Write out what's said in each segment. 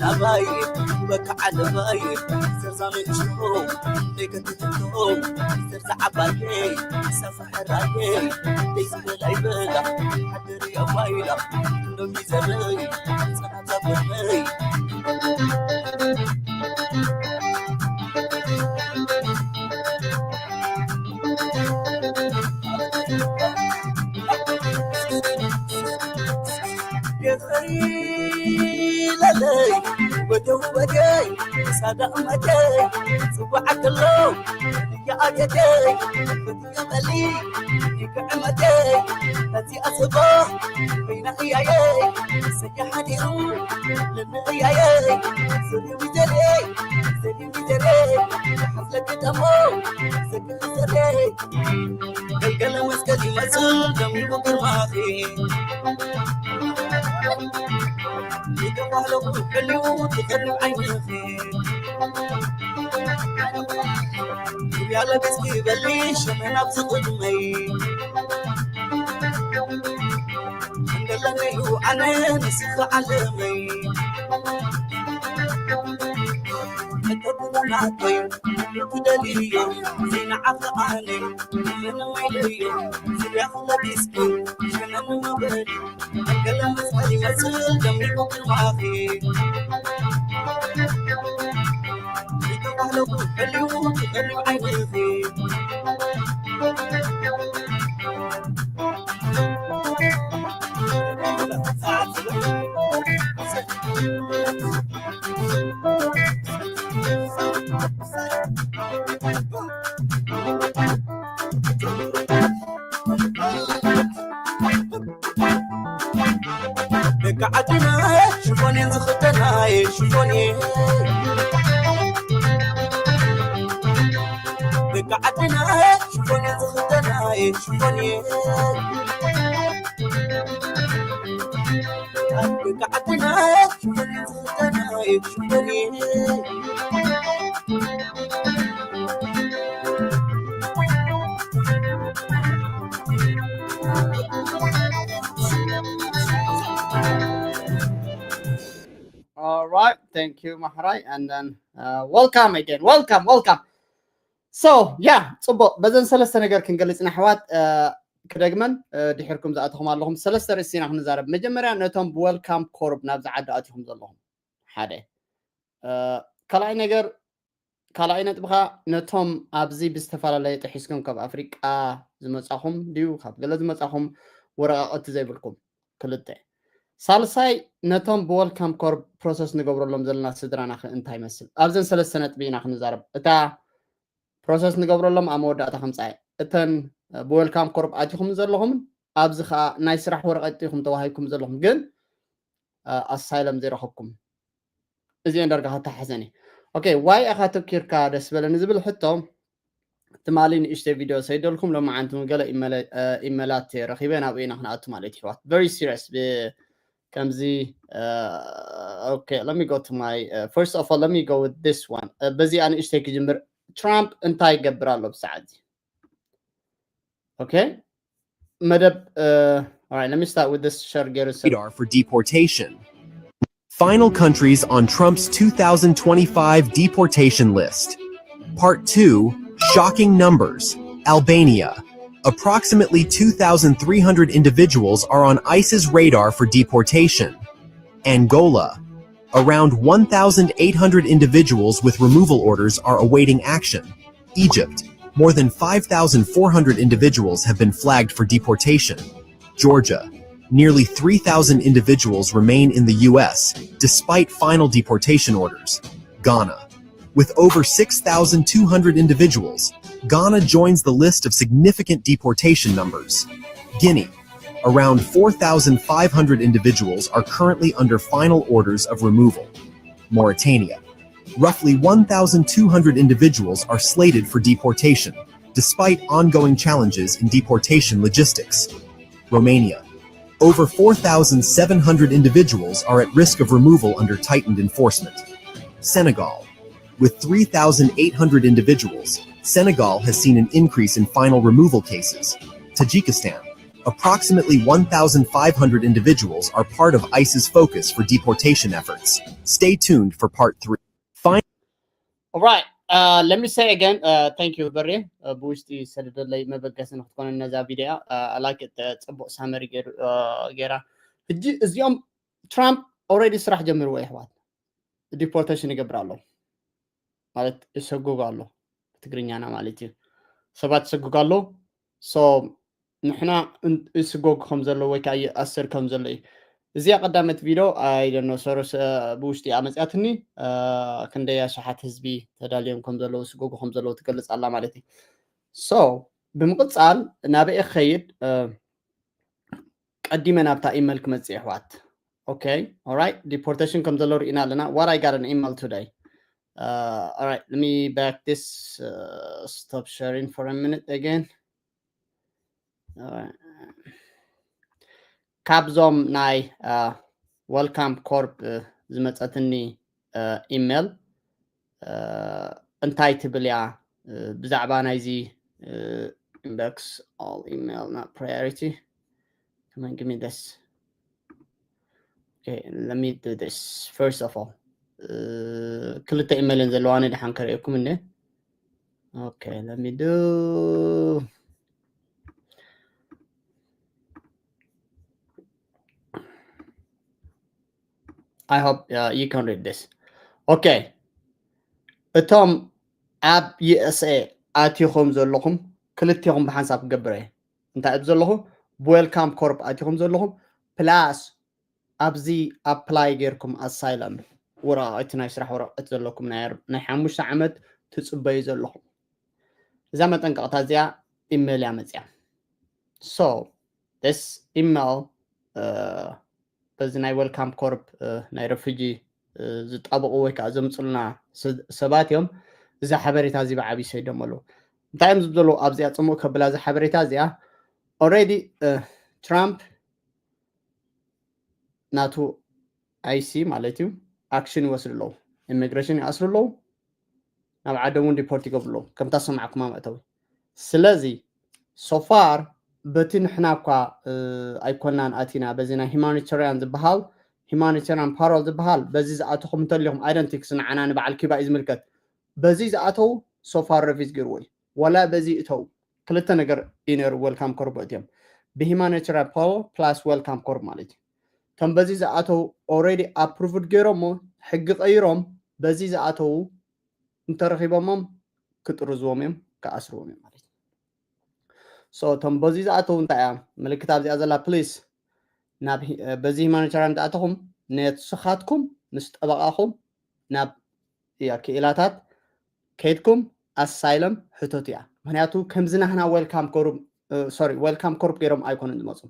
ናባይ በቃ ዓለባይ ዘርዛ ንእሽቶ ደይከትትቶ ዘርዛ ዓባየይ ሰፋ ሕራየይ ደይዝበላ ይበላ ሓደሪ ኣዋይላ እንዶሚ ዘበይ ጸናታ በመይ ይለለይ ወደው ወደይ ሳዳ እመደይ ጽዋዓ ከሎ ያአገደይ በትገበሊ ይክዕመደይ በዚ ኣስቦ በይና እያየይ ሰያ ሓዲሩ ልንእያየይ ዘሪዊ ዘሬ ዘሪዊ ዘሬ ሓፍለ ግጠሞ ዘግሪ ዘሬ ገልገለ መስቀል ይመስል ደሚቁ ግርማኺ ይተባህለኹ ሕልው ትቐርብ ዓይንኺ ያለ ገጽኪ በሊ ሸመን ኣብዚ ቅድመይ እንደለነዩ ኣነ ንስኺ ዓለመይ እተትለናተይ ትደልዮ ዘይንዓኺ ኣነ ምንም ኣይለዮ ዙርያኺ ለቢስኪ ሸመን መበሊ ገለ መስቀል ይመስል ደሚቁ ግርማኺ ይተባህለኹ ሕልው ትቐርብ ዓይንኺ ደቂ ዓድና ሽፎኔን ዝኽደናየ ሽፎኔ ደቂ ዓድና ሽፎኔን ዝኽደናየ ሽፎኔ ደቂ ዓድና ሽፎኔን ዝኽደናየ ሽፎኔ All right, thank you ማሕራይ and then uh, welcome again, welcome, welcome. So yeah, ጽቡቅ በዘን ሰለስተ ነገር ክንገልጽ ኢና ኣሕዋት። ክደግመን ድሕርኩም ዝኣተኹም ኣለኹም ሰለስተ ርእሲና ክንዛረብ። መጀመርያ ነቶም ብወልካም ኮርብ ናብዚ ዓዲ ኣትኹም ዘለኹም ሓደ ካልኣይ ነገር ካልኣይ ነጥብኻ ነቶም ኣብዚ ብዝተፈላለየ ጥሒስኩም ካብ ኣፍሪቃ ዝመጻኹም ድዩ ካብ ገለ ዝመጻኹም ወረቃቅቲ ዘይብልኩም ክልተ ሳልሳይ ነቶም ብወልካም ኮርብ ፕሮሰስ ንገብረሎም ዘለና ስድራና ከ እንታይ ይመስል ኣብዘን ሰለስተ ነጥቢ ኢና ክንዛረብ እታ ፕሮሰስ ንገብረሎም ኣብ መወዳእታ ከምፃ እተን ብወልካም ኮርብ ኣቲኹም ዘለኹምን ኣብዚ ከዓ ናይ ስራሕ ወረቀት ኢኹም ተዋሂብኩም ዘለኹም ግን ኣሳይለም ዘይረኸብኩም እዚአን ዳርጋ ከተሓዘኒ okay ዋይ ኢኻ ተኪርካ ደስ በለኒ ዝብል ሕቶ ትማሊ ንእሽተይ ቪድዮ ሰይደልኩም ሎማዓንቲ እውን ገለ ኢመላት ረኺበ ናብኡ ኢና ክንኣቱ ማለት ይሕዋት very serious ከምዚ okay let me go to my uh, first of all let me go with this one በዚኣ ንእሽተይ ክጅምር ትራምፕ እንታይ ይገብር ኣሎ ብሰዓት እዚ okay መደብ uh, all right let me start with this ሸር ገይሩ ሰብ radar for deportation. Final countries on Trump's two thousand twenty-five deportation list. Part two. Shocking numbers. Albania. Approximately two thousand three hundred individuals are on ICE's radar for deportation. Angola. Around one thousand eight hundred individuals with removal orders are awaiting action. Egypt. More than five thousand four hundred individuals have been flagged for deportation. Georgia. Nearly three thousand individuals remain in the U S despite final deportation orders. Ghana. With over six thousand two hundred individuals, Ghana joins the list of significant deportation numbers. Guinea. Around four thousand five hundred individuals are currently under final orders of removal. Mauritania. Roughly one thousand two hundred individuals are slated for deportation, despite ongoing challenges in deportation logistics. Romania. Over four thousand seven hundred individuals are at risk of removal under tightened enforcement. Senegal. With three thousand eight hundred individuals, Senegal has seen an increase in final removal cases. Tajikistan. Approximately one thousand five hundred individuals are part of ICE's focus for deportation efforts. Stay tuned for part three. Find All right. Uh, let me say again, uh, thank you በሬ። Uh, ብውሽጢ ሰደደለይ መበገሲ ንክትኮነ ነዛ ቪድዮ። Uh, I like it. Uh, ጽቡቅ ሳመሪ ገይሩ uh, ገይራ። ሕጂ እዚኦም ትራምፕ already ስራሕ ጀምርዎ የሕዋት። ዲፖርቴሽን ይገብር ኣሎ ማለት ይሰጉግ ኣሎ ትግርኛና ማለት እዩ። ሰባት ይሰጉግ ኣሎ። So ንሕና እን- ይስጎጉ ከም ዘሎ ወይ ከዓ ይኣስር ከም ዘሎ እዩ። እዚኣ ቀዳመት ቪድዮ ኣይደኖ ሰሮስ ብውሽጢ ኣመፅያትኒ። ክንደይ ኣሽሓት ህዝቢ ተዳልዮም ከም ዘለዉ ይስጎጉ ከም ዘለዉ ትገልፅ ኣላ ማለት እዩ። So ብምቕፃል ናበይ ክኸይድ? ቀዲመ ናብታ ኢመል ክመፅእ የሕዋት። Okay, all right. ዲፖርቴሽን ከም ዘሎ ርኢና ኣለና። What I got an email today. Uh, all right, let me back this. Uh, stop sharing for a minute again. All right. ካብዞም ናይ welcome corp ዝመፀትኒ ኢሜል እንታይ ትብል እያ? ብዛዕባ ናይዚ inbox, all email, not priority. Come on, give me this. Okay, let me do this first of all. ክልተ ኢሜልን ዘለዋኒ ድሓን ከርእየኩም እንደ Okay, let me do. I hope uh, you can read this. Okay. እቶም ኣብ USA ኣቲኹም ዘለኹም ክልቴኹም ብሓንሳብ ክገብር እየ። እንታይ ኣብ ዘለኹ ብዌልካም ኮርፕ ኣቲኹም ዘለኹም ፕላስ ኣብዚ ኣፕላይ ጌርኩም ኣሳይለም ወረቃቅቲ ናይ ስራሕ ወረቀት ዘለኩም ናይ ሓሙሽተ ዓመት ትፅበዩ ዘለኹም እዛ መጠንቀቅታ እዚኣ ኢሜል እያ መፅያ። So this email በዚ ናይ ዌልካም ኮርፕ ናይ ረፊጂ ዝጣበቁ ወይ ከዓ ዘምፅሉና ሰባት እዮም። እዛ ሓበሬታ እዚ ብዓብዩ ሰይዶም ኣለዉ። እንታይ እዮም ዝብዘለዉ ኣብዚኣ ፅሙቅ ከብላ እዛ ሓበሬታ እዚኣ already ትራምፕ ናቱ ICE ማለት እዩ ኣክሽን ይወስዱ ኣለዉ። ኢሚግሬሽን ይኣስሩ ኣለዉ። ናብ ዓዶም እውን ዲፖርት ይገብሩ ኣለዉ ከምታ ዝሰማዕኩማ መእተዊ። ስለዚ so far በቲ ንሕና እኳ ኣይኮናን ኣቲና በዚ ናይ ሂማኒታሪያን ዝበሃል ሂማኒታሪያን ፓሮል ዝበሃል በዚ ዝኣተኹም እንተሊኹም ኣይደንቲክስ ንዓና ንበዓል ኪባ እዩ ዝምልከት። በዚ ዝኣተው so far ረፊዝ ገይርዎ እዩ። ዋላ በዚ እተው ክልተ ነገር እዩ ነይሩ። ዌልካም ኮርፕ እትዮም ብሂማኒታሪያን ፓሮል ፕላስ ዌልካም ኮርፕ ማለት እዩ። እቶም በዚ ዝኣተው already ኣፕሩቭድ ገይሮሞ ሕጊ ቀይሮም በዚ ዝኣተው እንተረኺቦሞም ክጥርዝዎም እዮም ክኣስርዎም እዮም ማለት እዩ። So እቶም በዚ ዝኣተው እንታይ እያ ምልክት ኣብዚኣ ዘላ ፕሊስ ናብ በዚ ሂማኒታሪያን ዝኣተኹም ነስኻትኩም ምስ ጠበቃኹም ናብ ክኢላታት ከይድኩም ኣሳይለም ሕተቱ እያ። ምክንያቱ ከምዚ ናህና ዌልካም ኮርፕ ሶሪ ዌልካም ኮርፕ ገይሮም ኣይኮኑን ዝመፁ።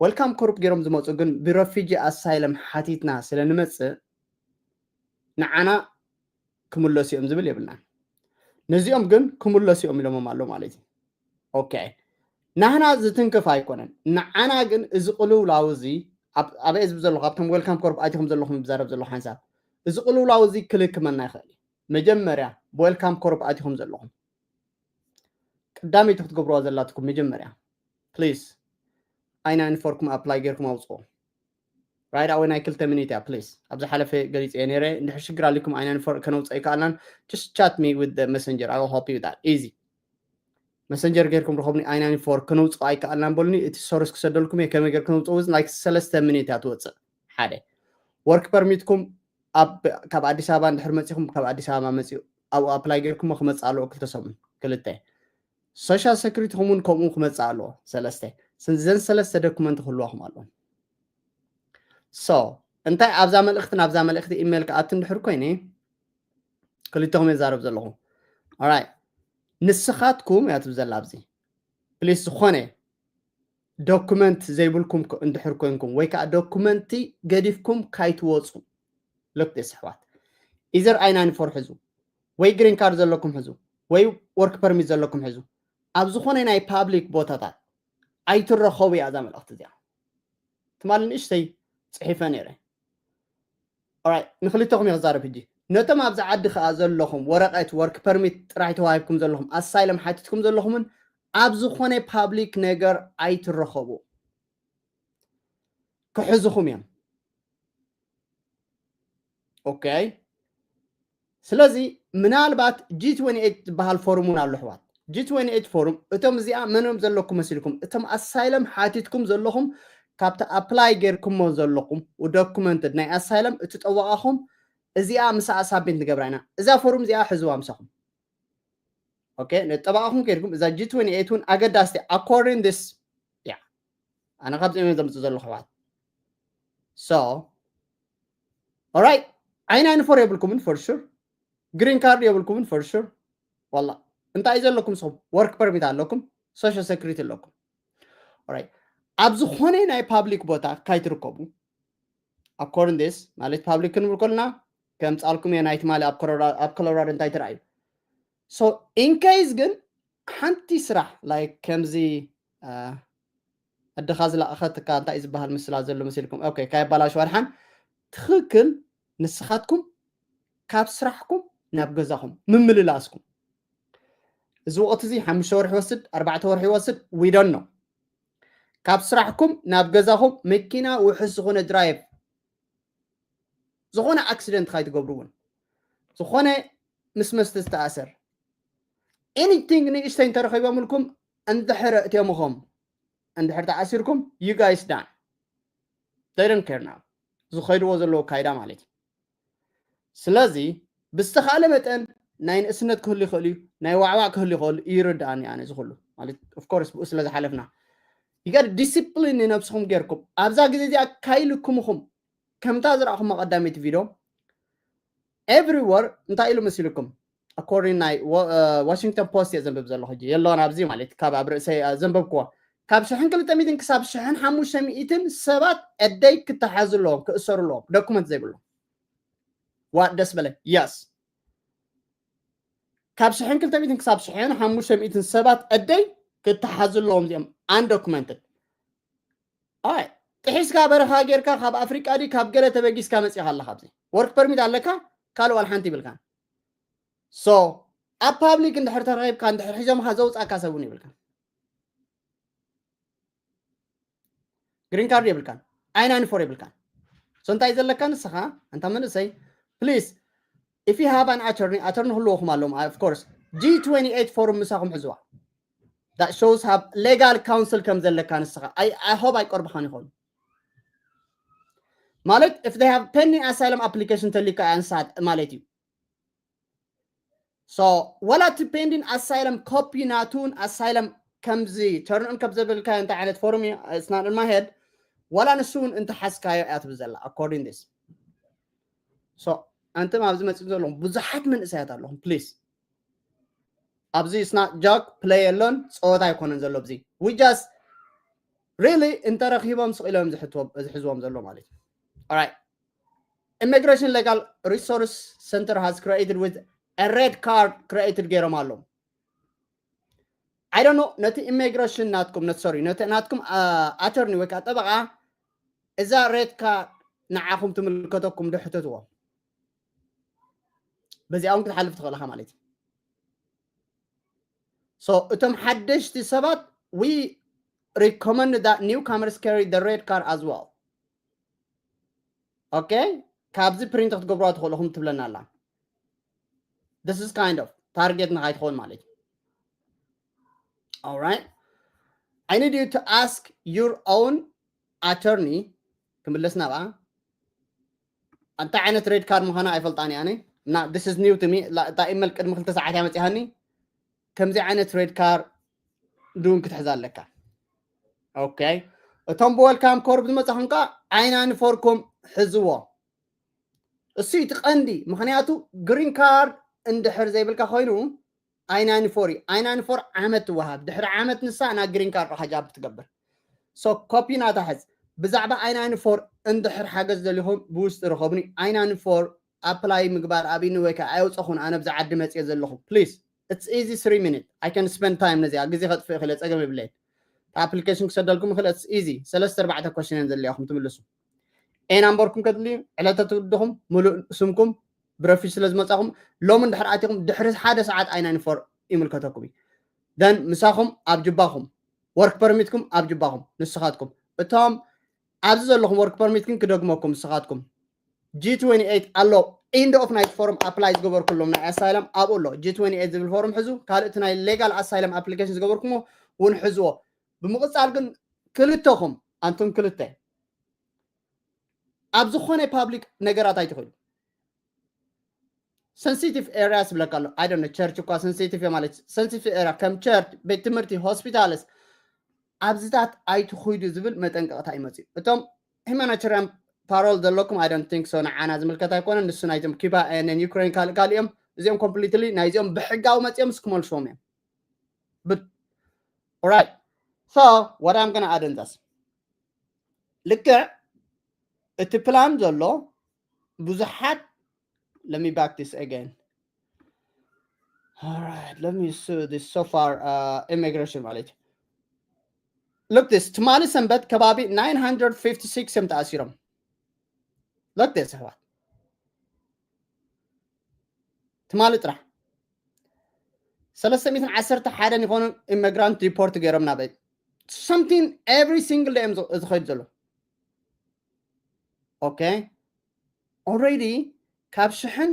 ዌልካም ኮርፕ ገይሮም ዝመፁ ግን ብረፊጂ ኣሳይለም ሓቲትና ስለ ንመፅእ ንዓና ክምለሱ እዮም ዝብል የብልናን። ነዚኦም ግን ክምለሱ እዮም ኢሎሞም ኣሎ ማለት እዩ። ኦኬ ናህና ዝትንክፍ ኣይኮነን። ንዓና ግን እዚ ቅልውላው እዚ ኣብ ህዝቢ ዘለኹ ኣብቶም ዌልካም ኮርፕ ኣቲኹም ዘለኹም ዝዛረብ ዘለኹ ሓንሳብ እዚ ቅልውላው እዚ ክልክመና ይኽእል እዩ። መጀመርያ ብዌልካም ኮርፕ ኣቲኹም ዘለኹም ቀዳመይቲ ክትገብርዋ ዘላትኩም መጀመርያ ፕሊስ ኣይ ናይንቲ ፎርኩም ኣፕላይ ጌርኩም ኣውፅኦ። ራይት ኣወይ ናይ ክልተ ሚኒት እያ ፕሊስ። ኣብ ዝሓለፈ ገሊፀ ነይረ እንድሕር ሽግር ኣሊኩም ኣይ ናይንቲ ፎር ከነውፅኦ ኣይከኣልናን just chat me with messenger I will help you that easy። መሰንጀር ጌርኩም ረኸብኒ ኣይ ናይንቲ ፎር ከነውፅኦ ኣይከኣልናን በሉኒ። እቲ ሶርስ ክሰደልኩም እየ ከመይ ጌር ከነውፅኦ with like ሰለስተ ሚኒት እያ ትወፅእ። ሓደ ወርክ ፐርሚትኩም ካብ ኣዲስ ኣበባ እንድሕር መፂኹም ካብ ኣዲስ ኣበባ መፂኡ ኣብኡ ኣፕላይ ጌርኩሞ ክመፅእ ኣለዎ ክልተ ሰሙን። ክልተ ሶሻል ሴኩሪቲኹም እውን ከምኡ ክመፅእ ኣለዎ። ሰለስተ ዘን ሰለስተ ዶኩመንት ክህልዋኹም ኣለዎም። So እንታይ ኣብዛ መልእክቲ ናብዛ መልእክቲ ኢሜል ክኣቱ እንድሕር ኮይነ ክልተኹም የዛረብ ዘለኹ ኦራይት ንስኻትኩም እያ ትብል ዘላ ኣብዚ ፕሊስ ዝኾነ ዶኩመንት ዘይብልኩም እንድሕር ኮንኩም ወይ ከዓ ዶኩመንቲ ገዲፍኩም ካይትወፁ ልክስ ኣሕዋት ኢዘር ኣይ ናይንቲ ፎር ሕዙ ወይ ግሪን ካርድ ዘለኩም ሕዙ ወይ ወርክ ፐርሚት ዘለኩም ሕዙ ኣብ ዝኾነ ናይ ፓብሊክ ቦታታት ኣይትረኸቡ እያ እዛ መልእክቲ እዚኣ ትማሊ ንእሽተይ ፅሒፈ ነይረ ንክልተኹም እየ ክዛረብ ሕጂ ነቶም ኣብዚ ዓዲ ከዓ ዘለኹም ወረቀት ወርክ ፐርሚት ጥራሕ ተዋሂብኩም ዘለኹም ኣሳይለም ሓቲትኩም ዘለኹምን ኣብ ዝኾነ ፓብሊክ ነገር ኣይትረኸቡ። ክሕዝኹም እዮም። ኦኬ። ስለዚ ምናልባት ጂ ትወንቲ ኤይት ዝበሃል ፎርም እውን ኣሎ ኣሕዋት። ጂ ትወንቲ ኤይት ፎርም እቶም እዚኣ መኖም ዘለኩም መሲልኩም እቶም ኣሳይለም ሓቲትኩም ዘለኹም ካብቲ ኣፕላይ ጌርኩሞ ዘለኹም ዶኩመንትድ ናይ ኣሳይለም እቲ ጠበቓኹም እዚኣ ምሳኣ ሳብሚት ንገብራ ኢና። እዛ ፎርም እዚኣ ሕዝዋ ምሳኹም። ኦኬ፣ ነጠበቓኹም ከይድኩም እዛ ጂ ትወንቲ ኤይት እውን ኣገዳስቲ ኣኮርዲንግ ዲስ። ያ ኣነ ካብዚኦም እዮም ዘምፅእ ዘለኹ ኣሕዋት። So ኦራይት፣ ኣይ ናይንቲ ፎር የብልኩምን for sure፣ ግሪን ካርድ የብልኩምን for sure። ዋላ እንታይ እዩ ዘለኩም ንስኹም? ወርክ ፐርሚት ኣለኩም፣ ሶሻል ሴኩሪቲ ኣለኩም። ኦራይት፣ ኣብ ዝኾነ ናይ ፓብሊክ ቦታ ካይትርከቡ ኣኮርዲንግ ዲስ ማለት ፓብሊክ ክንብል ከለና ከምፃልኩም እየ ናይ ትማሊ ኣብ ኮሎራዶ እንታይ ትረኣዩ። So ኢንኬይስ ግን ሓንቲ ስራሕ ላይክ ከምዚ ኣደኻ ዝለኣኸትካ እንታይ እዩ ዝበሃል ምስላ ዘሎ መሲልኩም? ኦኬ፣ ካየባላሽዋ ድሓን ትኽክል። ንስኻትኩም ካብ ስራሕኩም ናብ ገዛኹም ምምልላስኩም፣ እዚ ወቕቲ እዚ ሓሙሽተ ወርሒ ይወስድ፣ ኣርባዕተ ወርሒ ይወስድ፣ we don't know። ካብ ስራሕኩም ናብ ገዛኹም መኪና ውሑስ ዝኾነ ድራይቭ፣ ዝኾነ ኣክሲደንት ካይትገብሩ እውን፣ ዝኾነ ምስ መስተ ዝተኣሰር ኤኒቲንግ ንእሽተይ እንተረኺቦምልኩም እንድሕር እትዮምኹም እንድሕር ተኣሲርኩም you guys done። They don't care now። ዝኸይድዎ ዘለዉ ካይዳ ማለት እዩ። ስለዚ ብዝተኻእለ መጠን ናይ ንእስነት ክህሉ ይኽእል እዩ፣ ናይ ዋዕዋዕ ክህሉ ይኽእል እዩ፣ ይርድኣኒ ኣነ እዚ ኩሉ ማለት of course ብኡ ስለ ዝሓለፍና ይገር ዲስፕሊን ንነብስኹም ጌርኩም ኣብዛ ግዜ እዚኣ ካይልኩምኹም ከምታ ዝረእኹም ቀዳመይቲ ቪድዮ ኤቭሪወር እንታይ ኢሉ መሲልኩም? ኣኮርዲንግ ናይ ዋሽንግተን ፖስት እየ ዘንብብ ዘለኹ ሕጂ የለውን ኣብዚ ማለት ካብ ኣብ ርእሰይ ዘንበብክዎ ካብ ሽሕን ክልተ ሚእትን ክሳብ ሽሕን ሓሙሽተ ሚእትን ሰባት ዕደይ ክተሓዙ ኣለዎም ክእሰሩ ኣለዎም ዶኩመንት ዘይብሎም። ዋ ደስ በለ። የስ፣ ካብ ሽሕን ክልተ ሚእትን ክሳብ ሽሕን ሓሙሽተ ሚእትን ሰባት ዕደይ ክተሓዙ ኣለዎም እዚኦም undocumented። ኣይ ጥሒስካ በረኻ ጌርካ ካብ ኣፍሪቃ ዲ ካብ ገለ ተበጊስካ መጺኻ ኣለኻ ኣብዚ ወርክ ፐርሚት ኣለካ ካልእ ዋላ ሓንቲ ይብልካን። So ኣብ ፓብሊክ እንድሕር ተረኺብካ እንድሕር ሒዞምኻ ዘውጻካ ሰብ እውን የብልካን። ግሪን ካርድ የብልካን፣ ኣይ ናይንቲ ፎር የብልካን። So እንታይ ዘለካ ንስኻ ኣንታ መንእሰይ please if you have an attorney፣ ኣተርኒ ክህልወኹም ኣለዎም of course። ጂ ትወንቲ ኤይት ፎርም ምሳኹም ሕዝዋ that shows have legal counsel ከም ዘለካ ንስኻ። I hope ኣይቀርብኻን ይኾኑ ማለት if they have pending asylum application ተሊካ ኣንሳት ማለት እዩ። So ወላ እቲ pending asylum ኮፒ ናቱን asylum ከምዚ turn on ከም ዘብልካዮ እንታይ ዓይነት ፎርም እዩ it's not in my head። ወላ ንሱ እውን እንተሓዝካዮ እያ ትብል ዘላ according this። So ኣንተም ኣብዚ መፅእ ዘለኹም ብዙሓት መንእሰያት ኣለኹም please ኣብዚ it's not joke፣ play የሎን፣ ፀወታ ኣይኮነን ዘሎ ኣብዚ። We just really እንተረኺቦም ስቕ ኢሎም ዝሕዝዎም ዘሎ ማለት እዩ። Alright, Immigration Legal Resource Center has created with a red card created ገይሮም ኣለዉ። I don't know ነቲ ኢሚግሬሽን ናትኩም ነት ሶሪ ነቲ ናትኩም ኣተርኒ ወይ ከዓ ጠበቃ እዛ ሬድ ካርድ ንዓኹም ትምልከተኩም ዶ ሕተትዎ። በዚኣ እውን ክትሓልፍ ትኽእል ኢኻ ማለት እዩ። So እቶም ሓደሽቲ ሰባት we recommend that newcomers carry the red card as well። Okay፣ ካብዚ ፕሪንት ክትገብሩዋ ትኽእሉ ኢኹም ትብለና ኣላ። This is kind of ታርጌት ንኻይትኸውን ማለት እዩ። Alright, I need you to ask your own attorney። ክምለስ ናብኣ እንታይ ዓይነት ሬድ ካርድ ምዃና ኣይፈልጣን እየ ኣነ እና this is new to me። እታ ኢመል ቅድሚ ክልተ ሰዓት እያ መፂሃኒ። ከምዚ ዓይነት ሬድ ካርድ ድውን ክትሕዛ ኣለካ። Okay፣ እቶም ብወልካም ኮርብ ዝመፃኹም ከዓ ኣይ ናይንቲ ፎርኩም ሕዝዎ። እሱ እቲ ቀንዲ ምክንያቱ ግሪን ካርድ እንድሕር ዘይብልካ ኮይኑ ኣይ ናይንቲ ፎር እዩ። ኣይ ናይንቲ ፎር ዓመት ትወሃብ። ድሕሪ ዓመት ንሳ ናብ ግሪን ካርድ ኢኻ ጃምፕ ትገብር። So ኮፒ ናታ ሕዝ። ብዛዕባ ኣይ ናይንቲ ፎር እንድሕር ሓገዝ ደሊኹም ብውሽጢ ርኸቡኒ። ኣይ ናይንቲ ፎር ኣፕላይ ምግባር ኣብኒ ወይ ከዓ ኣየውፀኹን ኣነ ብዛ ዓዲ መፅየ ዘለኹ please it's easy three minute I can spend time ነዚኣ ግዜ ከጥፍእ ይኽእል ጸገም የብለይን። ኣፕሊኬሽን ክሰደልኩም ይኽእል it's easy ሰለስተ ኣርባዕተ ኮሽን እየን ዘድልያኹም ትምልሱ። ኤ ናምበርኩም ከድልዩ ዕለተ ትውልድኹም ምሉእ ስምኩም ብረፊሽ ስለ ዝመጻኹም ሎሚ እንድሕር ኣቲኹም ድሕሪ ሓደ ሰዓት ኣይ ናይንቲ ፎር ይምልከተኩም እዩ። then ምሳኹም ኣብ ጅባኹም፣ work permit ኩም ኣብ ጅባኹም ንስኻትኩም። እቶም ኣብዚ ዘለኹም work permit ግን ክደግመኩም ንስኻትኩም። G twenty-eight ኣሎ፣ end of night form apply ዝገበርኩሎም ናይ asylum ኣብኡ ኣሎ። G twenty-eight ዝብል form ሕዙ፣ ካልእ እቲ ናይ legal asylum application ዝገበርኩሞ እውን ሕዝዎ። ብምቕጻል ግን ክልተኹም፣ ኣንቱም ክልተ ኣብ ዝኾነ public ነገራት ኣይትኽእሉ። Sensitive areas ዝብለካ ኣሎ። I don't know, church እኳ sensitive ማለት sensitive area ከም church፣ ቤት ትምህርቲ፣ hospitals ኣብዚታት ኣይትኹይዱ ዝብል መጠንቀቕታ ይመጽእ። እቶም humanitarian parole ዘለኩም I don't think so፣ ንዓና ዝምልከት ኣይኮነን። ንሱ ናይቶም ኪባ and Ukraine ካልእ ካልእ እዮም። እዚኦም completely ናይዚኦም ብሕጋዊ መጽኦም ምስ ክመልስዎም እዮም። But alright, so what I'm gonna add in this፣ ልክዕ እቲ plan ዘሎ ብዙሓት let me back this again. Alright, let me see this so far, uh, immigration ማለት እዩ። Look this፣ ትማሊ ሰንበት ከባቢ nine hundred fifty-six እዮም ተኣሲሮም። Look this ኣሕዋት፣ ትማሊ ጥራሕ ሰለስተ ሚእትን ዓሰርተ ሓደን ይኾኑ immigrant deport ገይሮም ናበይ። Something every single day እዮም ዝ- ዝኸይድ ዘሎ። Okay, already ካብ ሽሕን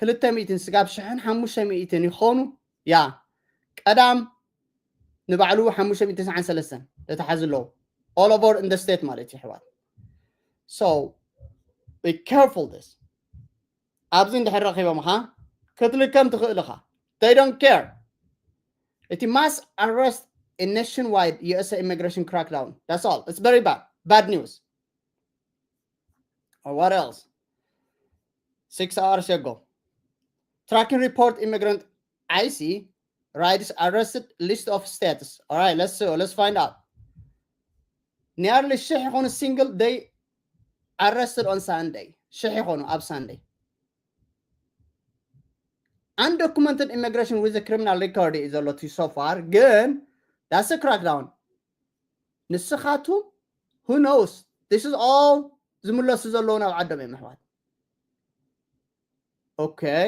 ክልተ ሚእትን ስጋብ ሽሕን ሓሙሽተ ሚእትን ይኾኑ። ያ፣ ቀዳም ንባዕሉ ሓሙሽተ ሚእትን ተስዓን ሰለስተን ተታሓዙ ኣለዉ፣ all over in the state ማለት እዩ ኣሕዋት። So be careful this። ኣብዚ እንድሕር ረኺቦምኻ ክትልከም ትኽእል ኢኻ። They don't care። እቲ mass arrest in nationwide USA immigration crackdown, that's all, it's very bad, bad news. Or what else? Six hours ago, tracking report, immigrant ICE rides arrested, list of status. Alright, let's see, let's find out. Nearly ሽሕ ይኾኑ single day arrested on Sunday። ሽሕ ይኾኑ ኣብ Sunday። Undocumented immigration with a criminal record እዩ ዘሎ እቲ so far፣ ግን that's a crackdown። ንስኻትኩም who knows? This is all ዝምለሱ ዘለዉ ናብ ዓዶም እዮም ኣሕዋት። Okay,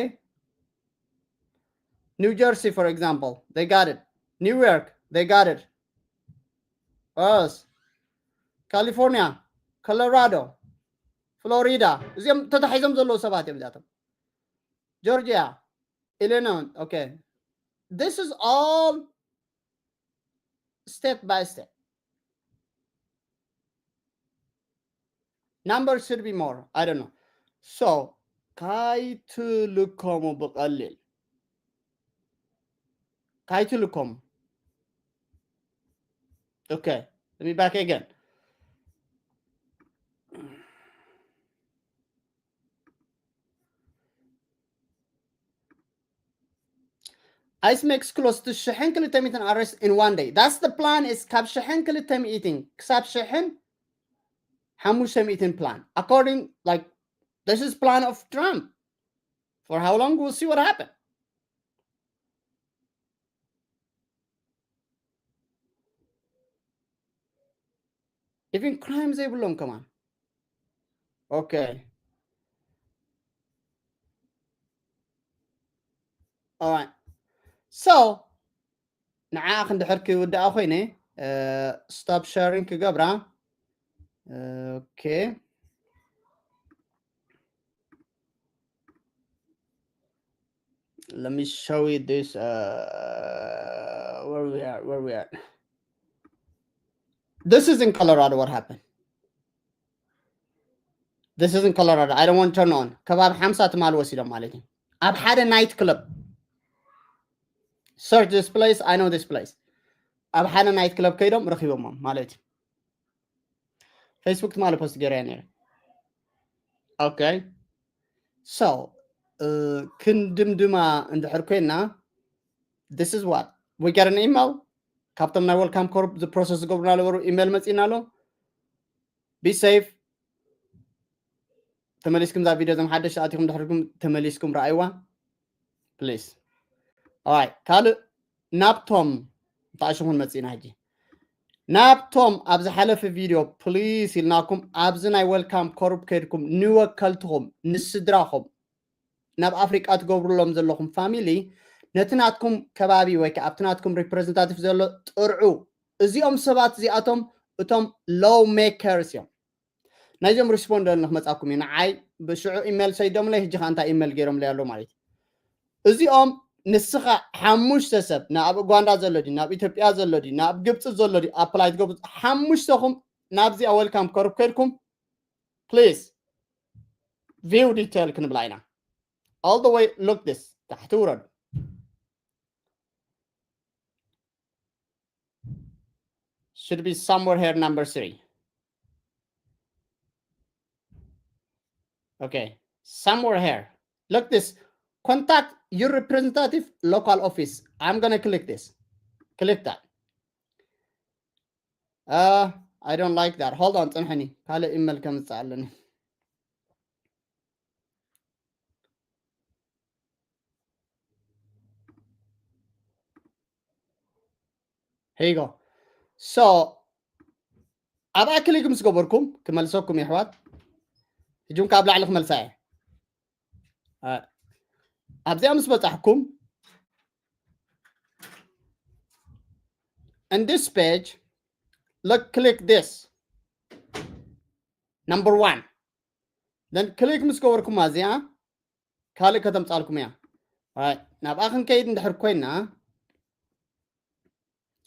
New Jersey for example, they got it. New York, they got it. Us, California, Colorado, Florida፣ እዚኦም ተታሒዞም ዘለዉ ሰባት እዮም እዚኣቶም። Georgia, Illinois. Okay, this is all state by state. Number should be more, I don't know. So ካይትልከሙ ብቐሊል፣ ካይትልከሙ። Okay, let me back again. ICE makes close to ሽሕን ክልተ ሚእትን arrest in one day. That's the plan is ካብ ሽሕን ክልተ ሚእትን ክሳብ ሽሕን ሓሙሽተ ሚእትን plan. According, like, this is plan of Trump. For how long? We'll see what happen. Even crime ዘይብሎም ከማን። Okay. Alright. So ንዓ ክንድሕር ክውድኣ ኮይነ stop sharing ክገብራ። Okay. Let me show you this, uh, where we are, where we are. This is in Colorado, what happened? This is in Colorado. I don't want to turn on. ከባቢ ሓምሳ ትማል ወሲዶም ማለት እዩ። ኣብ ሓደ night club። Search this place, I know this place. ኣብ ሓደ night club ከይዶም ረኺቦሞም ማለት እዩ። Facebook ትማሊ post ገይረያ ነይረ። Okay, so ክንድምድማ እንድሕር ኮይና፣ this is what we got an email ካብቶም ናይ Welcome Corps process ዝገብሩና ነበሩ። Email መጺና ኣሎ። Be safe። ተመሊስኩም እዛ ቪድዮ፣ እዞም ሓደሽቲ ኣቲኹም ድሕርኩም ተመሊስኩም ረኣይዋ please። Alright፣ ካልእ ናብቶም ተኣሽኹን መጺና ሕጂ ናብቶም ኣብ ዝሓለፈ ቪድዮ please ኢልናኩም፣ ኣብዚ ናይ Welcome Corps ከይድኩም ንወከልትኹም፣ ንስድራኹም፣ ናብ ኣፍሪቃ ትገብሩሎም ዘለኹም family ነቲ ናትኩም ከባቢ ወይ ከዓ ኣብቲ ናትኩም ሪፕሬዘንታቲቭ ዘሎ ጥርዑ። እዚኦም ሰባት እዚኣቶም እቶም ሎው ሜከርስ እዮም። ናይዞም ሪስፖንድ ንክመፃኩም እዩ። ንዓይ ብሽዑ ኢሜል ሰይዶምለይ፣ ሕጂ ከዓ እንታይ ኢሜል ገይሮምለይ ኣሎ ማለት እዩ። እዚኦም ንስኻ ሓሙሽተ ሰብ ናብ ኡጋንዳ ዘሎ ድዩ፣ ናብ ኢትዮጵያ ዘሎ ድዩ፣ ናብ ግብፂ ዘሎ ድዩ ኣፕላይ ትገብሩ፣ ሓሙሽተኹም ናብዚኣ ዌልካም ከርብ ከድኩም ፕሊዝ ቪው ዲቴል ክንብላ ኢና። All the way look this፣ ታሕቲ ውረዱ። Should be somewhere here, number three. Okay, somewhere here. Look this. Contact your representative local office. I'm gonna click this. Click that. Uh, I don't like that. Hold on, ፅንሕኒ። ካልእ ኢሜል ከምፅእ ኣለኒ። Here you go. So ኣብኣ ክሊክ ምስ ገበርኩም ክመልሰኩም የሕዋት። ሕጂ እውን ካብ ላዕሊ ክመልሳ እየ። ኣብዚኣ ምስ በጻሕኩም in this page, look, click this number one. Then ክሊክ ምስ ገበርኩም እዚኣ ካልእ ከተምጻልኩም እያ። ናብኣ ክንከይድ እንድሕር ኮይና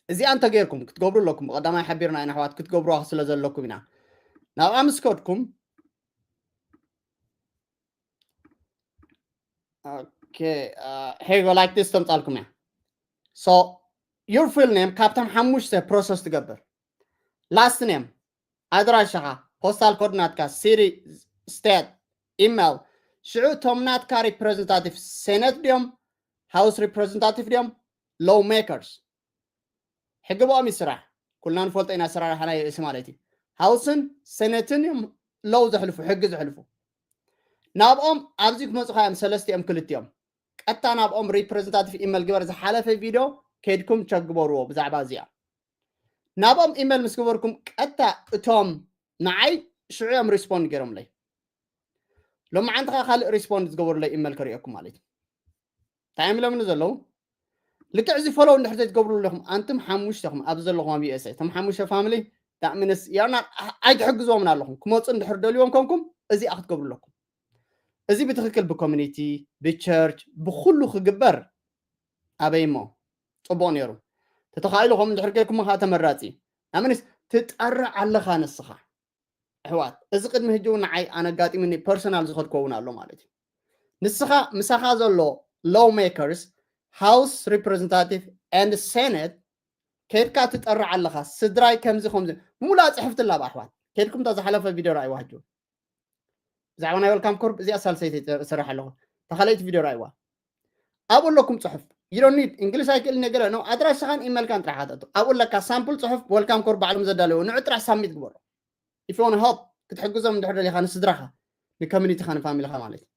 እዚኣ እንተገይርኩም ክትገብሩ ኣለኩም። ብቐዳማይ ሓቢርና ኢና ኣሕዋት፣ ክትገብሩዋ ስለ ዘለኩም ኢና። ናብኣ ምስ ከድኩም okay, uh, here you go, like this ተምጻልኩም እያ። So your full name ካብቶም ሓሙሽተ ፕሮሰስ ትገብር። Last name፣ ኣድራሻኻ፣ ፖስታል ኮድ ናትካ፣ ሲቲ፣ ስቴት፣ ኢሜል። ሽዑ እቶም ናትካ ሪፕሬዘንታቲቭ ሴኔት ድዮም፣ ሃውስ ሪፕሬዘንታቲቭ ድዮም፣ ሎው ሜከርስ። ሕጊ ብኦም ይስራሕ። ኩልና ንፈልጦ ኢና ኣሰራርሓ ናይ ርእሲ ማለት እዩ። ሃውስን ሴኔትን እዮም ሎው ዘሕልፉ፣ ሕጊ ዘሕልፉ። ናብኦም ኣብዚ ክመፁኻ እዮም ሰለስቲኦም ክልቲኦም። ቀጥታ ናብኦም ሪፕሬዘንታቲቭ ኢሜል ግበር። ዝሓለፈ ቪድዮ ከይድኩም ቸክ ግበርዎ ብዛዕባ እዚኣ። ናብኦም ኢሜል ምስ ገበርኩም ቀጥታ እቶም ንዓይ ሽዑ እዮም ሪስፖንድ ገይሮምለይ። ሎማዓንቲ ከዓ ካልእ ሪስፖንድ ዝገበሩለይ ኢሜል ከርእየኩም ማለት እዩ። እንታይ እዮም ኢሎምኒ ዘለዉ? ልክዕ እዚ ፎሎው እንድሕር ዘይትገብሩ ኣለኹም፣ ኣንቱም ሓሙሽተኹም ኣብዚ ዘለኹም ኣብ ዩ ኤስ ኤ፣ እቶም ሓሙሽተ ፋሚሊ፣ that means you're not፣ ኣይትሕግዝዎምን ኣለኹም። ክመፁ እንድሕር ደልይዎም ኮንኩም እዚኣ ክትገብሩ ኣለኩም። እዚ ብትኽክል ብኮሚኒቲ፣ ብቸርች፣ ብኩሉ ክግበር ኣበይ እሞ ፅቡቕ ነይሩ። ተተኻኢሉ ከምኡ እንድሕር ገይርኩሞ ከዓ ተመራፂ። that means ትጠርዕ ኣለኻ ንስኻ። ኣሕዋት፣ እዚ ቅድሚ ሕጂ እውን ንዓይ ኣነ ኣጋጢሙኒ፣ ፐርሰናል ዝኸድኮ እውን ኣሎ ማለት እዩ። ንስኻ ምሳኻ ዘሎ ሎው ሜከርስ፣ ሃውስ ሪፕሬዘንታቲቭ ኤንድ ሴኔት ከይድካ ትጠርዕ ኣለኻ። ስድራይ ከምዚ ከምዚ፣ ሙሉኣ ፅሕፍቲ ኣላ ብኣሕዋት። ከይድኩም እታ ዝሓለፈ ቪድዮ ረኣይዋ ሕጂ እውን። ብዛዕባ ናይ ዌልካም ኮርብ እዚኣ ሳልሰይቲ እሰርሕ ኣለኹ። እታ ካልኣይቲ ቪድዮ ረኣይዋ። ኣብኡ ኣለኩም ፅሑፍ። You don't need፣ እንግሊዝ ኣይክእል ነገር ነው። ኣድራሻኻን ኢሜልካን ጥራሕ ኣተእቱ። ኣብኡ ኣለካ ሳምፕል ፅሑፍ፣ ዌልካም ኮርብ ባዕሎም ዘዳለዎ። ንዑ ጥራሕ ሳሚት ግበሮ። If you want help፣ ክትሕግዞም እንድሕር ደሊኻ ንስድራኻ፣ ንኮሚኒቲኻ፣ ንፋሚሊኻ ማለት እዩ።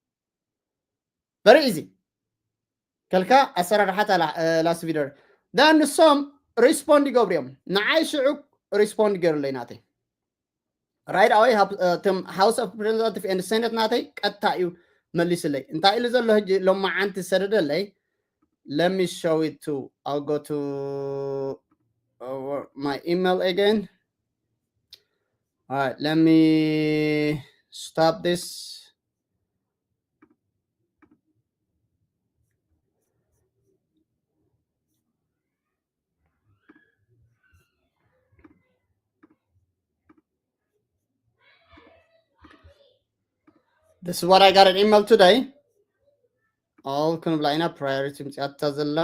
Very easy። ከልካ ኣሰራርሓ እታ ላ-፣ እ፣ ላስት ቪድዮ። Then ንሶም ሪስፖንድ ይገብሩ እዮም። ንዓይ ሽዑ ሪስፖንድ ገይሩለይ ናተይ። Right away ሃብ-፣ እ፣ እቶም ሃውስ ኦፍ ሪፕሬዘንታቲቭ ኤንድ ሴኔት ናተይ ቀጥታ እዩ መሊስለይ። እንታይ ኢሉ ዘሎ ሕጂ ሎማዓንቲ ዝሰደደለይ? Let me show it to, I'll go to, uh, my email again. All right, let me stop this. This is what I got an email today. All ክንብላ ኢና፣ ፕራዮሪቲ ምፅኣታ ዘላ።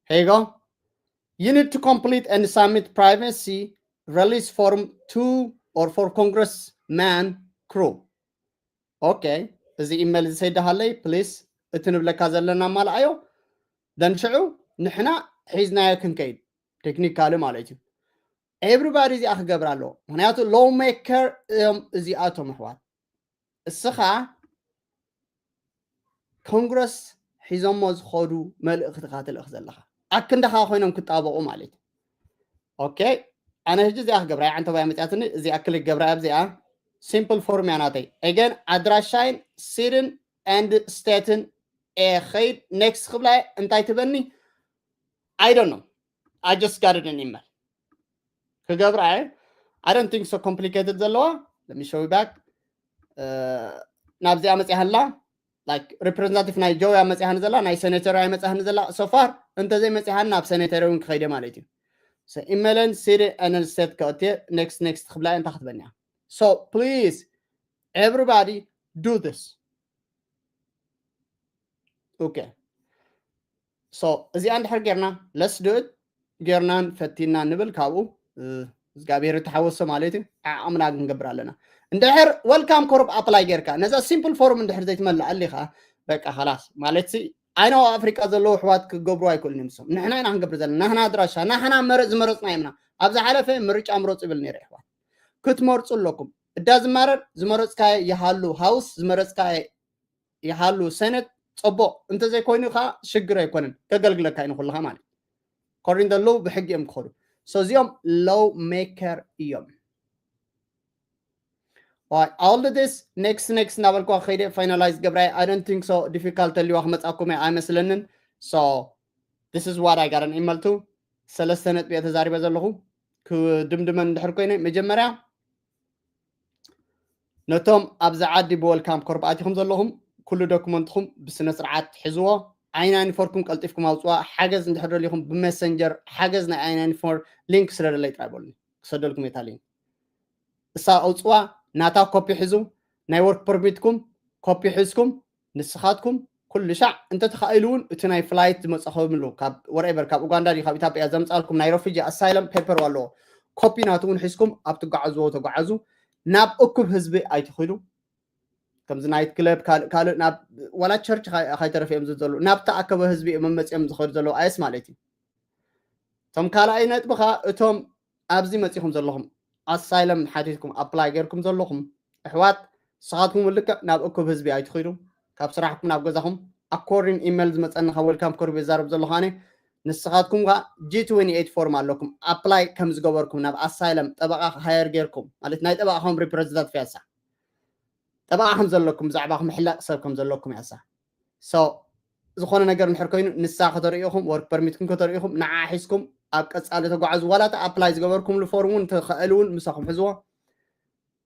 Here you go. You need to complete and submit privacy release form two or for Congressman Crew. ኦኬ፣ እዚ ኢሜል እዚ ሰይድሃለይ፣ ፕሊስ፣ እቲ ንብለካ ዘለና ማልኣዮ። ደን ሽዑ ንሕና ሒዝናዮ ክንከይድ፣ ቴክኒካሊ ማለት እዩ። ኤቭሪባዲ እዚኣ ክገብር ኣለዎ። ምክንያቱ ሎው ሜከር እዮም እዚኣቶም፣ ኣሕዋት። እስኻ ኮንግረስ ሒዞሞ ዝኸዱ መልእኽትኻ ትልእኽ ዘለኻ፣ ኣክንዳኻ ኮይኖም ክጣበቑ ማለት እዩ። ኦኬ፣ ኣነ ሕጂ እዚኣ ክገብራ እያ፣ ዓንተባያ መፅያትኒ፣ እዚኣ ክሊክ ገብራ እያ። ኣብዚኣ ሲምፕል ፎርም እያ ናተይ። ኤገን ኣድራሻይን ሲቲን ኤንድ ስቴትን እየ ኸይድ next ክብላ እየ እንታይ ትበኒ I don't know I just got an email ክገብራ እየ I don't think so complicated ዘለዋ let me show you back ናብዚኣ መፅያ ሃላ like representative ናይ ጆያ መፅያሃኒ ዘላ ናይ senator ኣይ መፅያሃኒ ዘላ so far እንተዘይ መፅያሃኒ ናብ senator እውን ክኸይደ ማለት እዩ ኢመለን city and state ከእትየ next next ክብላ እንታይ ክትበኒ so please everybody do this okay so እዚኣ እንድሕር ጌርና let's do it ጌርናን ፈቲና ንብል ካብኡ እግዚኣብሔር ተሓወሶ ማለት እዩ ዓቕምና ክንገብር ኣለና እንድሕር welcome corp apply ጌርካ ነዛ simple form እንድሕር ዘይትመልእ ኣሊኻ በቃ خلاص ማለት I know ኣፍሪቃ ዘለዉ ኣሕዋት ክገብሩ ኣይክእሉን እዮም ንሶም ንሕና ኢና ክንገብር ዘለና ናህና ኣድራሻ ናህና መረፅ ዝመረፅና እዮም ኣብ ዝሓለፈ ምርጫ ምረፁ ይብል ነይረ ኣሕዋት ክትመርፁ ኣለኩም እዳ ዝማረር ዝመረፅካዮ ይሃሉ house ዝመረፅካዮ ይሃሉ senate ፅቡቕ እንተዘይኮይኑ ከዓ ሽግር ኣይኮነን ከገልግለካ እዩ ንኩልኻ ማለት ኮሪን ዘለዉ ብሕጊ እዮም ክኸዱ so እዚኦም law maker እዮም all this next next እናበልኩ ከይደ finalize ገብራይ I don't think so difficult ተልዋ ክመፃኩም እየ ኣይመስለንን so this is what I got an email to ሰለስተ ነጥቢ እየ ተዛሪበ ዘለኹ ክድምድመን እንድሕር ኮይነ መጀመርያ ነቶም ኣብዚ ዓዲ ብ welcome corp ኣቲኹም ዘለኹም ኩሉ ዶክመንትኹም ብስነ ስርዓት ሕዝዎ I ninety four ኩም ቀልጢፍኩም ኣውፅዋ ሓገዝ እንድሕር ደሊኹም ብ messenger ሓገዝ ናይ I ninety four link ስደደለይ ጥራይ በሉኒ ክሰደልኩም እየ እታ link እሳ ኣውፅዋ ናታ ኮፒ ሕዙ ናይ work permit ኩም ኮፒ ሕዝኩም ንስኻትኩም ኩሉ ሻዕ እንተተኻኢሉ እውን እቲ ናይ flight ዝመፀኸምሉ ካብ wherever ካብ ኡጋንዳ ድዩ ካብ ኢትዮጵያ ዘምፃልኩም ናይ refugee asylum paper ኣለዎ ኮፒ ናቱ እውን ሒዝኩም ኣብ ትጓዓዝዎ ተጓዓዙ ናብ እኩብ ህዝቢ ኣይትኽዱ ከምዚ night club ካልእ ናብ ዋላ ቸርች ካይተረፈ እዮም ዝዘሉ ናብ ተኣከበ ህዝቢ እዮም መመፅኦም ዝኸዱ ዘለዉ ኣይስ ማለት እዩ እቶም ካልኣይ ነጥቢ ከዓ እቶም ኣብዚ መፂኹም ዘለኹም asylum ሓቲትኩም apply ጌርኩም ዘለኹም ኣሕዋት ንስኻትኩም ልክዕ ናብ እኩብ ህዝቢ ኣይትኽዱ ካብ ስራሕኩም ናብ ገዛኹም according email ዝመፀኒ ካብ welcome corp ይዛረብ ዘለኹ ኣነ ንስኻትኩም ከዓ G twenty-eight form ኣለኩም apply ከም ዝገበርኩም ናብ asylum ጠበቃ hire ጌርኩም ማለት ናይ ጠበቃኹም representative ያሳ ጠበቃ ከም ዘለኩም ብዛዕባ ክምሕለቅ ሰብ ከም ዘለኩም ያሳ so ዝኾነ ነገር እንድሕር ኮይኑ ንሳ ከተርእኹም work permit ኩም ከተርእኹም ንዓ ሒዝኩም ኣብ ቀፃሊ ተጓዓዙ ዋላ እቲ apply ዝገበርኩምሉ form እውን ተኽእል እውን ምሳኹም ሕዝዎ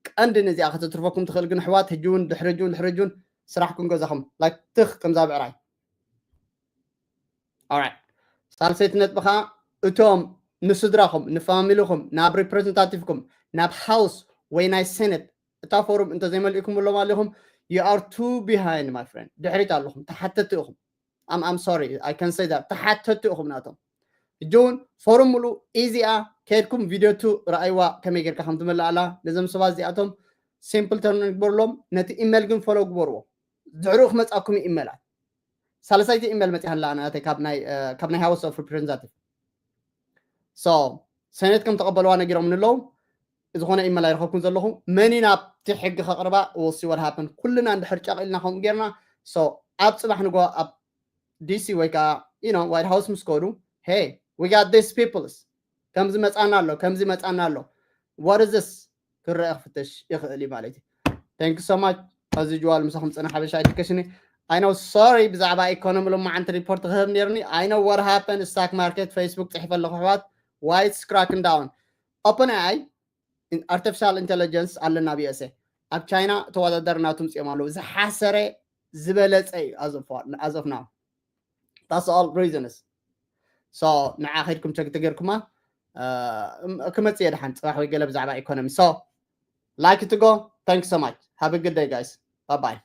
ቀንዲ ነዚኣ ከተትርፈኩም ትኽእል ግን ኣሕዋት ሕጂ እውን ድሕሪ ሕጂ እውን ድሕሪ ሕጂ እውን ስራሕኩም ገዛኹም like ትኽ ከምዛ ብዕራይ ሳልሰይቲ ነጥቢ ከዓ እቶም ንስድራኹም ንፋሚልኹም ናብ representative ኩም ናብ house ወይ ናይ senate እታ forum እንተዘይመሊእኩምሎም ኣለኹም you are too behind my friend ድሕሪት ኣለኹም ተሓተቲ ኢኹም I'm, I'm sorry I can say that ተሓተቲ ኢኹም ናቶም ሕጂ እውን forum ሙሉ easy እያ ከድኩም video two ረኣይዋ ከመይ ጌርካ ከም ትመልእ ኣላ ነዞም ሰባት እዚኣቶም simple turn ግበርሎም ነቲ email ግን follow ግበርዎ ድሕሪኡ ክመፃኩም እዩ email ኣት ሳልሳይቲ email መፂኣ ኣላ ናተይ ካብ ናይ house of representative so senate ከም ተቐበልዋ ነጊሮም ንለዉ ዝኾነ email ኣይረኸብኩን ዘለኹ መኒ ናብቲ ሕጊ ከቕርባ we'll see what happen ኩልና እንድሕር ጨቕ ኢልና ከምኡ ጌርና so ኣብ ፅባሕ ንጎ ኣብ DC ወይ ከዓ you know white house ምስ ከዱ hey we got this peoples ከምዚ መፃና ኣሎ ከምዚ መፃና ኣሎ what is this ክረአ ክፍተሽ ይኽእል እዩ ማለት እዩ thank you so much as usual ምሳኹም ፅና ሓበሻ education I know sorry ብዛዕባ economy ሎማዓንቲ report ክህብ ነርኒ I know what happen stock market Facebook ፅሒፈ ኣለኹ ኣሕዋት why it's cracking down OpenAI artificial intelligence ኣለና ኣብ USA ኣብ ቻይና ተወዳዳሪ ናቱ ምፅኦም ኣለዉ ዝሓሰረ ዝበለፀ እዩ as of now that's all reasons so ንዓ ከድኩም check ተገርኩማ ክመፅእ እየ ደሓን ፅባሕ ወይ ገለ ብዛዕባ economy so like to go thank you so much have a good day guys bye bye